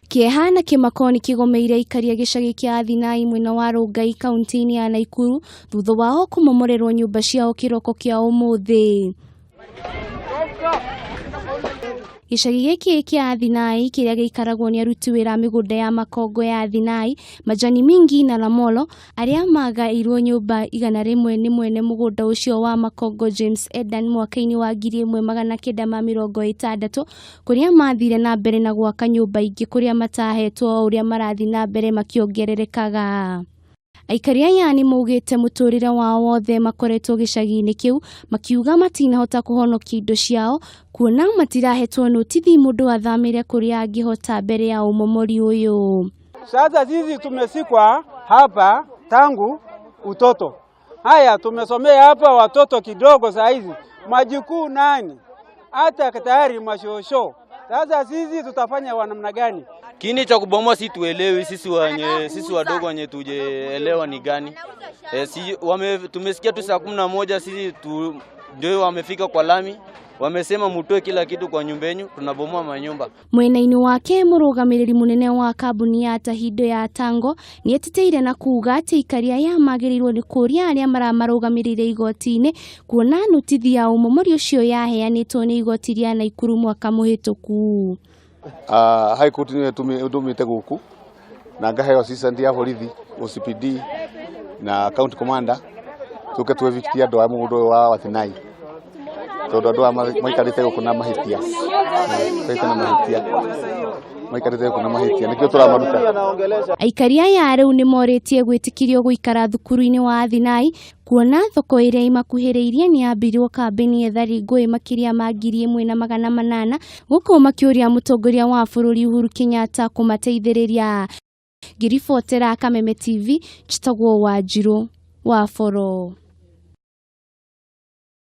Kĩeha na kĩmako nĩ kĩgomeire aikari a gĩcagi kĩa Athinai mwena wa Rongai kaunti-inĩ ya Naikuru thutha wao kũmomorerwo nyũmba ciao kĩroko kĩa ũmũthĩ. Gĩcagi gĩkĩ kĩa Athinai kĩrĩa gĩikaragwo nĩ aruti wĩra a mĩgũnda ya makongo ya Athinai, Majani Mingi na Lamolo arĩa magaĩirwo nyũmba 100 nĩ mwene mũgũnda ũcio wa makongo James Edan mwaka-inĩ wa 1960 kũrĩa mathire na mbere na gwaka nyũmba ingĩ kũrĩa matahetwo o ũrĩa marathiĩ na mbere makĩongererekaga. Aikari aya nĩ maugĩte mũtũrĩre wao wothe makoretwo gĩcagi-inĩ kĩu makiuga matinahota kũhonokia indo ciao kuona matirahetwo notithi mũndũ athamĩre kũrĩa angĩhota mbere ya ũmomori ũyũ. Sasa sisi tumesikwa hapa tangu utoto. Haya, tumesomea hapa watoto kidogo, saa hizi majukuu nani hata tayari mashosho. Sasa sisi tutafanya wa namna gani? Kini cha kubomoa si tuelewi sisi wenye sisi wadogo wenye tujeelewa ni gani. E, si, wame, tumesikia tu saa 11 sisi tu, ndio wamefika kwa lami wamesema mutoe kila kitu kwa nyumba yenu, tunabomoa manyumba. Mwena-inĩ wake mũrũgamĩrĩri mũnene wa kambuni ya Tahindo ya Tango nĩ etĩtĩire na kuuga atĩ aikari aya magĩrĩirwo nĩ kũũria arĩa maramarũgamĩrĩire igoti-inĩ kuona notithi ya ũmomori ũcio yaheanĩtwo nĩ igoti rĩa Naikuru mwaka mũhĩtũku. High Court nĩyo ĩndũmĩte gũkũ na ngaheo assistant ya borithi OCPD na county commander tũke tũ evict andũ a mũgũnda ũyũ wa Wathinai tondũ andũ aya maikarĩte gũkũ na mahĩtia, maikarĩte na mahĩtia, maikarĩte gũkũ na mahĩtia, nĩkĩo tũramaruta. Aikari aya rĩu nĩ morĩtie gwĩtĩkĩrio gũikara thukuru-inĩ wa Athinai kuona thoko ĩrĩa ĩmakuhĩrĩirie nĩ yambĩirwo kambĩini ethari ngũĩ makĩria ma 1800 gũkũ makĩũria mũtongoria wa bũrũri Uhuru Kenyatta kũmateithĩrĩria. Ngĩribotera Kameme TV njĩtagwo Wanjirũ wa Boro.